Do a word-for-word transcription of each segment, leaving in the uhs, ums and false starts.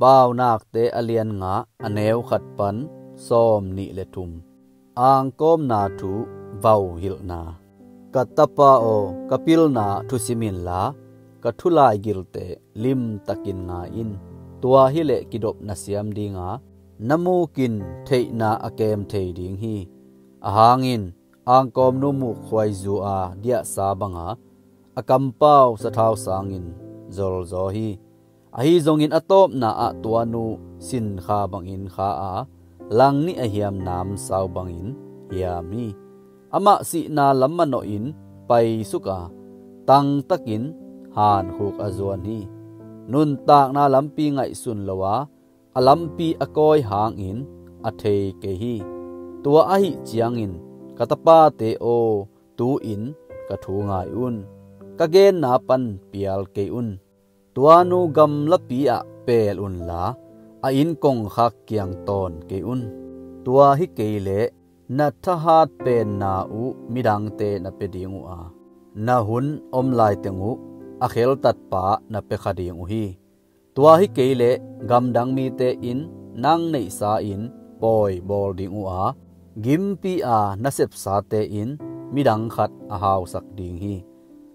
Paunakte a lian nga, a neu khat pan sawm nih le thum. Angkawmna thu vauhilhna. Ka tapa aw, ka pilna thusim inla, ka thu laigilte limtakin ngai in. Tua hileh kidop na siam dinga, na mukin theihna a kem thei ding hi. Ahang in angkawmnu mukhuai zu-a diahsa banga, a kampau sathau sangin zolzaw hi. Ahi zongin a tawpna ah tuanu sinkha bangin kha a, langnih a hiam namsau bangin hiam hi. Amah sihna lam manawhin paisuk a, tangtakin hankhuk a zuan hi. Nuntakna lampi ngaihsun lo a, a lampi a kawi hangin a thei kei hi. Tua ahih ciangin, ka tapate aw, tu-in ka thu ngai un. Ka genna pan pial kei un. Tuanu gamlapi ah pel unla, a inn kongkhak kiang tawn kei un. Tua hi kei leh na thahat penna uh midangte na pia ding uh a, na hun om laiteng uh a kheltatpa na pia kha ding uh hi. Tua hi kei leh gamdang mite in nang neihsa-in pawi bawl ding uh a, gimpi a na sepsate in midang khat a hausak ding hi.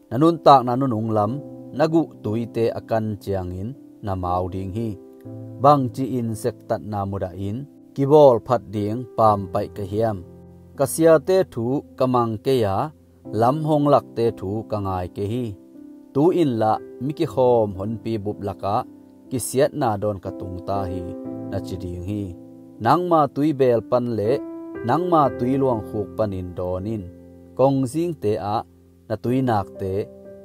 Na nuntakna nunung lam na guh tuite a kan ciangin na mau ding hi. Bangci-in sektatna mudahin kibawl phat ding pampaih ka hiam? Ka siate thu ka mang kei a, lam hong lakte thu ka ngai kei hi. Tu-in lah mi kikhawm honpi bup lakah kisiatna dawn ka tungta hi, na ci ding hi. Nangma tuibeel pan le nangma tuiluangkhuk panin dawn in. Kongzingte ah na tuinakte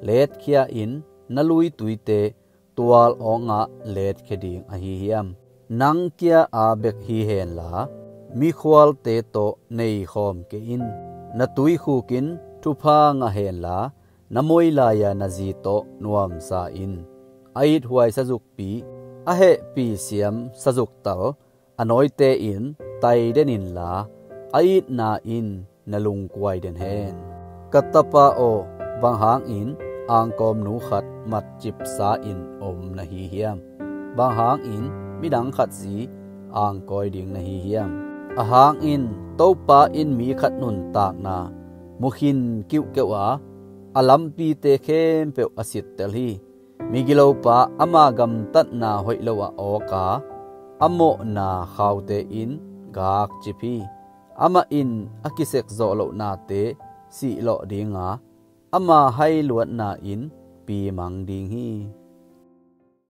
letkhia in, na luituite tual awngah letkhia ding ahi hiam? Nang kia-a bek hi henla, mikhualte tawh neikhawm kei in. Na tuikhuk in thupha ngah henla, na moi lai-a na zi tawh nuamsa in. A ithuai sazukpi, a hehpih siam sazuktal a nawite in tai den inla, a itna in na lungkuai den hen. Ka tapa aw, bang hangin angkawmnu khat matcipsa-in om na hi hiam? Bang hangin midang khat zi angkawi ding na hi hiam? Ahang in Topa in mi khat nuntakna mukhin kiuhkeuh a, a lampite khempeuh a sittel hi. Migilopa ama gamtatna hoih lo-ah awka, a mawhna khaute in gakcip hi. Amah in a kisekzawh lohnate sihlawh dinga, ama hailuatna in pimang ding hi.